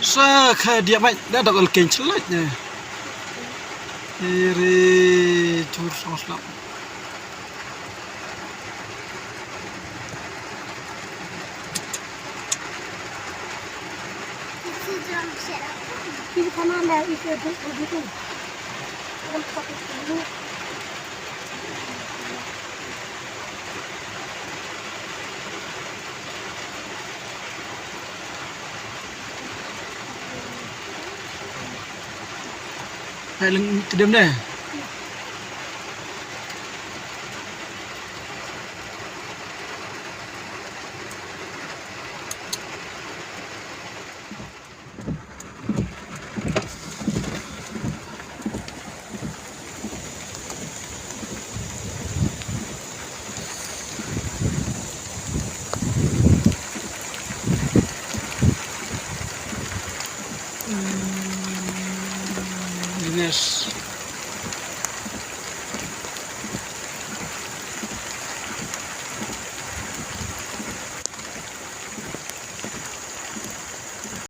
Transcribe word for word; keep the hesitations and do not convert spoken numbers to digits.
Sa kha dia mai da dok al ken chlaj ne. Iri tur song slap. Hai leng kedem deh. Yes.